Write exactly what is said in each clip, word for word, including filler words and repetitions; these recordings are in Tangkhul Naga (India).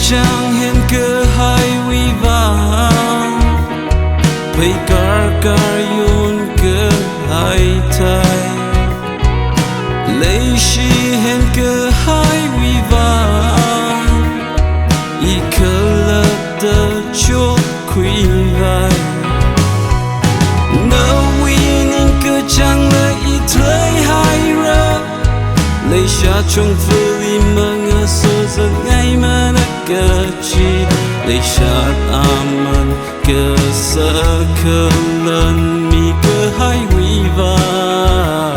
chang henkahaiwui vang, phei karkar yonkahai thai. Leishi henkahaiwui vang, i khalatta chokkhuivai. Nawui ningkachāngla i theihaira, leisha chungfali mangasozatngai mana kachi, leishat aman kasā khalan mikahaiwui vang.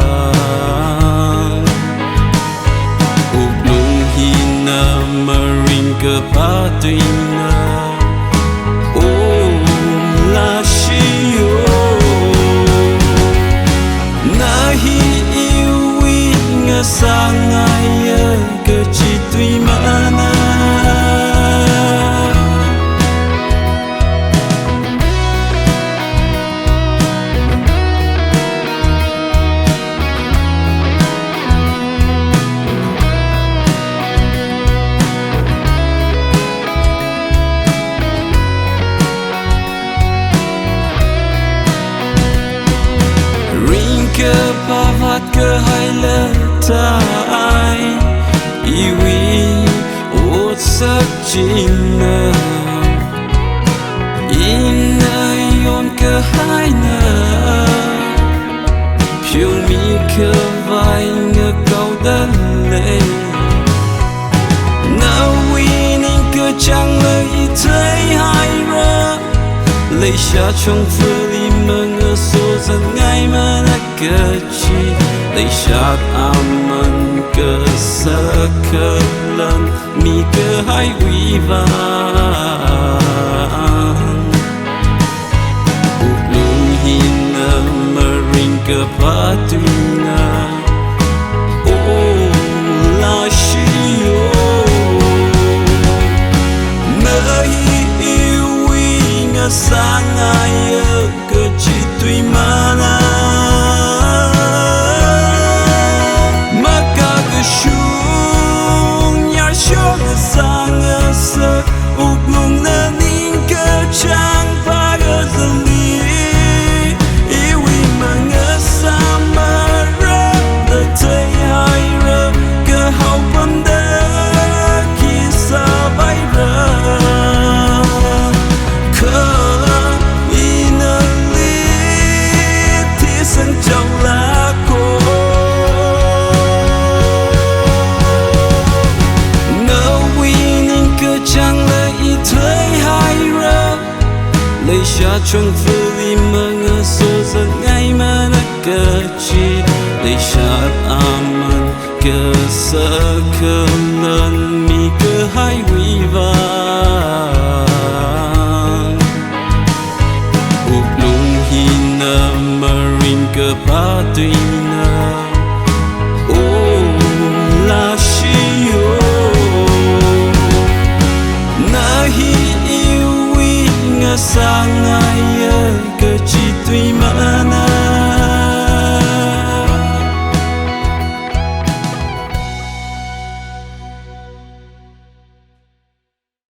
Wuklung hina maringkaphā tuina, o lashiyo, na hi iwui ngasāngaiya kachi tui mana. Ringkaphā vātkahaila thai, iwui otsak china, ina yonkahaina, pheomikhavai ngakaoda lei. Nawui ningkachāngla i theihaira, leisha chungfali mangasozatngai mana kachi, leishat aman kasā khalan mikahaiwui vang. Wuklung hina maringkaphā tuina, o lashiyo, na hi iwui ngasāngaiya kachi tui mana. Makakashung yarshong sāngasak, wuklungna ningkachāng phākazali, iwui mangasā marāda theihaira, kahao pamda khi sāpaira. Kha ina li thisang chaolako. Nawui ningkachāngla i theihaira, leisha chungfali mangasozatngai mana kachi, leishat aman kasā khalan mikahaiwui vang. Wuklung hina maringkaphā tuina,